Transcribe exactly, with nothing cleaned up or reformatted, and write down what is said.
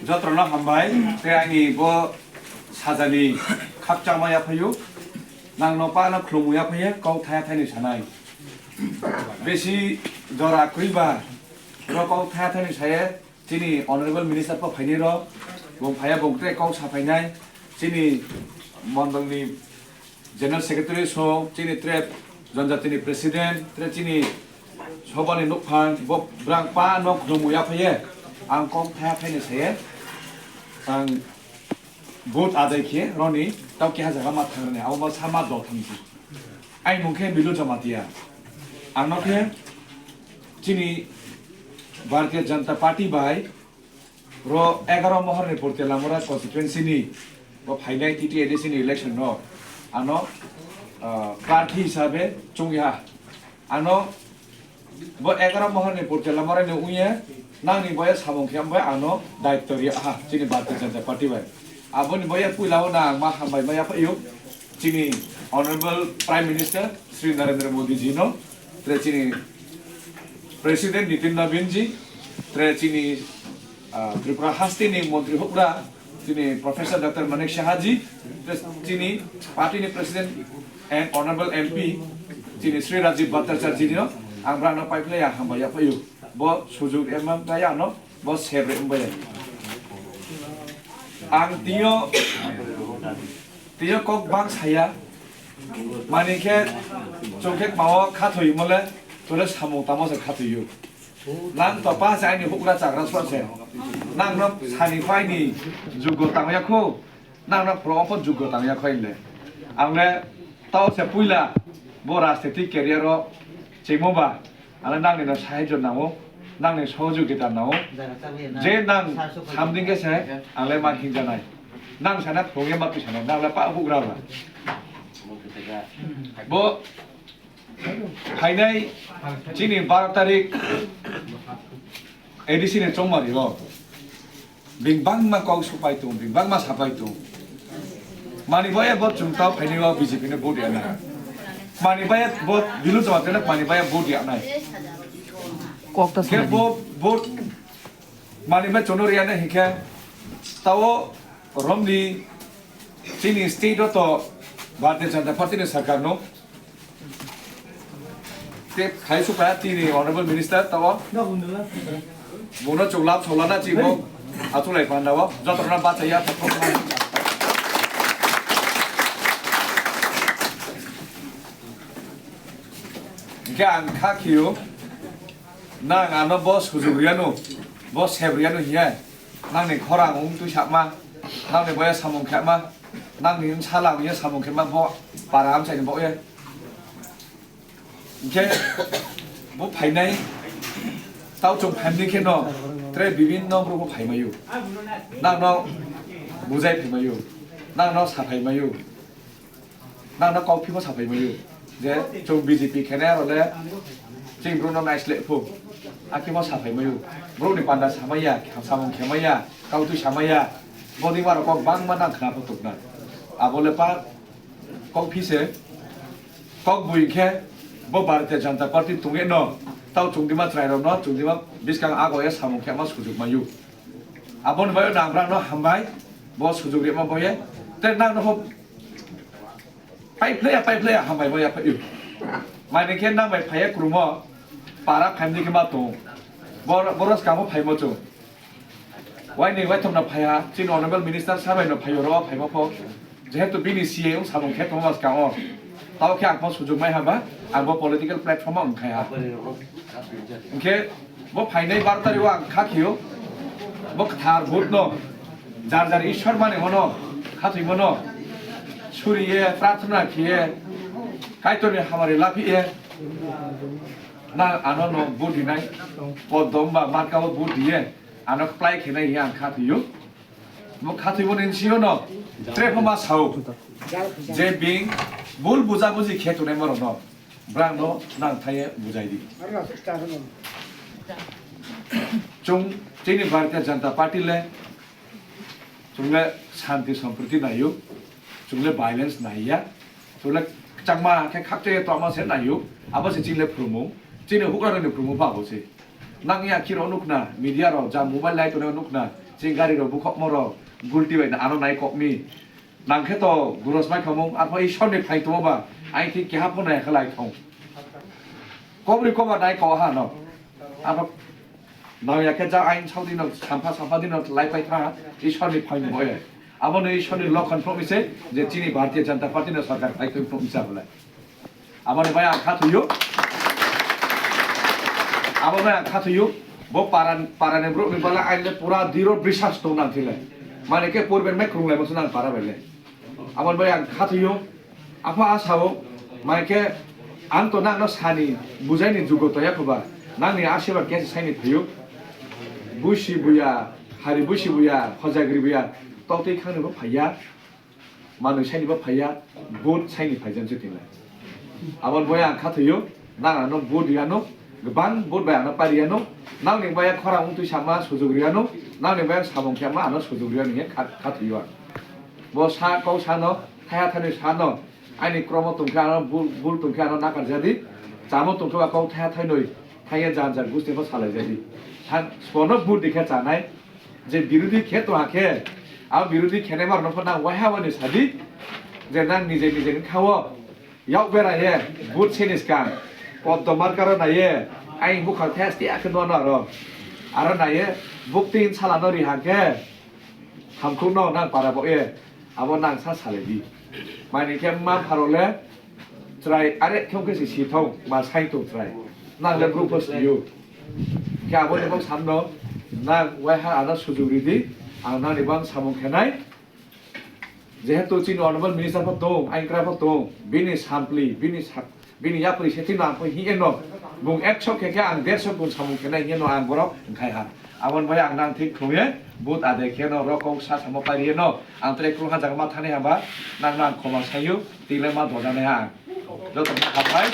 Jotono hambai, tei ani bo sajani khakchangma yaphaio. Nangno pano khulumwi yaphaiya, kok thaya thaini sanai. Besi jora kwiba, ro kok thaya thaini saye, chini honorable minister po phaini ro, bong phaya bong tei kok saphainai, chini mondolni General Secretary so chini tre Janjatini President, tre chini Sobani Nukphang, bo brang pa no khulumwi yaphaiye, ang kok thaya thaini saye, ang vote ajai khe roni tau keha jaga ma thangrani, abo ma sama do thamsi. Ai mung khe Bilu Jamatia. Ang no khe chini Bharatiya Janata Party bai ro egaro mohor ni Purtialamura constituency ni bo phainai T T A D C ni election no ano, ah, prarthi hisabe chungya. Ano bo egaro mohor ni Purtialamura ni uye nangni boya samung khe ambai ano daityo ri ha chini Bharatiya Janata Party bai. Aboni boya puila o na ang ma hambai ma yaphaio chini Honorable Prime Minister Shri Narendra Modi ji no, tre chini President Nitin Nabin ji, tre chini, ah, Tripura haste ni Montri Hukra, chini Professor Doctor Manik Saha ji, tre chini party ni President and Honorable M P, chini Shri Rajiv Bhattacharya ji no, ang brano paiphlai ya hambai ya phaio. Bo sujug emang kaya no, bo sebre embai. Ang tio Twiyo kok bang saya, mani khe chwng khe mao khathoi mole, tole samung tamo se khathoiyo. Nang to pa se aini hukra chagra swa se. Nang no sani phaini juggo tangya kho, nang no pro pho juggo tangya kho le. Ang le tao se puila bo rajniti career o chemo ba. Ang nangni no sahajyo nango, nangni sohojogita nango. Je nang samding khe se, ang le ma hingjanai. Nang sana phunge ma twi sanai, nang le pa hugra ba. Bo phainai chini baro tarik A D C ni chongmari o. Bing bangma kok supai tung, bing bangma sapai tung. Mani baya bo chwng tau phaini o B J P ni vote ya nai. Mani baya bo Bilu Jamatia no mani baya vote ya nai. Kok ta Khe sabai. Bo vote mani bai chwngno riya nai hinkhe tao romni chini state o to Bharatiya Janata Party ni sarkar no. Te khai su kaya tini Honorable Minister tao. Bono chulap cholana chibo. Achulai panda o. Joto na bacha ya. Hingke ang kha khiyo. Nang ano bo sujug riyanu. Bo seb riyanu hiya. Nangni khorang wng twi sakma, nangni boya samung khema, nangni wng sala wngya samung khema bo para amchaini bo ye. Hingkhe bo phainai tao chwng phaimni khe no tre bibinno borok bo phaimaio. Nangno bujai phaimaio, nangno sa phaimaio. Nang no kok phimo sapai mayu je chwng B J P khenai aro le chwng bro no naisleh phu. Akhe mo sapai mayu. Bro ni panda samaya, samung khemaya, kautwi samaya. Boni maro kok bangma nang khna phutuk na. Abo le pa kok phise kok bui khe bo Bharatiya Janata Party tungye no tao chwng dima chwrai rok no chwng dima biskang ago ye samung khema sujuk mayu. Aboni bayo nang brang no hambai bo sujuk rima boye. Te nang no Pai phlaya, pai phlaya, hambai bo ya phaiyo. Mani khe nang bai phaiya krumo, para phaimni khe ma tong. Bor-, boros kamo phaimo chung. Waini waithom no phaiha, chini honorable minister sabai no phaiyo ro phaimo pho. Jehetu bini C A wng samung khe tongma skang o. Tao khe ang pho sujuk mai haba, ang bo political platform o wng khai ha. Hingkhe bo phainai bar tarik o ang kha khio, bo kwthar vote no, jar jar Ishwar mani hono, khathwi mano, suriye, prarthana khiye, Kaitorni hamari laphiye, na ano no vote dinai, podom ba marka o vote diye, ano kplai khenai hiya ang khathwiyo. Bo khathwimani sio no, tre phoma sao, je bing, bul buja buji khe tonai moro no. Brang no nang thaiye bujai di. Chung chini Bharatiya Janata Party le, chung le shanti sampriti naiyo, chung le violence naiya, chung le changma khe khakchaiye tongma se naiyo, abo se chini le phrumung, chini hukrarokni phrumung ba abo se. Nang ya khiro nukna, media rok ja mobile lai tongo nukna, Chini gari rok bukhokma rok gulti bai ano nai kokmi. Nang khe to guros mai khamung, arpho Ishwar ni phai tongma ba, aing thik keha pho nai khalai thong. Kobri koba nai ko ha no. Arpho nang ya khe ja aing saudi no sampha sampha dino lai pai tha, Ishwar ni phai ni boye. Abo no Ishwar ni lokhon phok ni se, je chini Bharatiya Janata Party no sarkar phai thung phok ni sa bolai. Aboni bai ang kha thuyo. Abo bai ang kha thuyo. Bo paran, parani borok ni bala aile pura diro bisas tong nang thile. Mane khe purben mai krung lai mo nang para bele. Aboni bai ang kha thuyo. Apha a sao, mai khe ang to nang no sani bujai ni jugo to ya khoba. Nang ni asiba khe sai ni thuyo. Busi buya, hari busi buya, hojagri buya, totwi khang ni bo phaiya. Manwi saini bo phaiya, vote saini phaijan se tinglai. Aboni boya ang kha thuyo, nang ano vote riyano, gbang vote bai ano pariano, nang ni boya khorang wngtwi sama sujuk riyano, nang ni boya samung khe ma ano sujuk riyano hinkhe kha, kha thuyo ang. Bo sa kok sano, thaya thanwi sano, aini kromo tongkhe ano bul, bul tongkhe ano nakar jadi, chamo tongkhe ba kok thaya thanwi, thaya jan jan gusti bo salai jadi. Thang, spono vote dikhe chanai, Je birodhi khe tongha khe, abo birodhi khenai borok no pho nang waiha wani sadi, je nang nije nije ni kha o, yak bera ye, vote seni skang, poddo marka ro nai ye, aing bukhang the asti akhe no no aro, aro nai ye, bukti sala no ri ha khe, hamkuk no nang para bo ye, abo nang sa salai di. Mani khe ma pharo le, Chwrai are khe ongkhe se si thong, ma sai tong chwrai. Nang le bru pho sio. Khe abo ni bang samno, nang waiha ano sujuk ridi, ang nang ni bang samung khenai. Jehetu chini honorable minister pho tong, aing kra pho tong, bini sampli, bini sak, bini yapri se tino ang pho hi eno. Bung ekso khe khe ang derso gun samung khenai hi eno ang borok wngkhai ha. Aboni bai ang nang thik thungye, but adai khe no rokong sa samo pari eno. Ang tre krung ha jaga ma thani haba, nang nang khoma sayu, tile ma dojane ha. Joto ma hambai.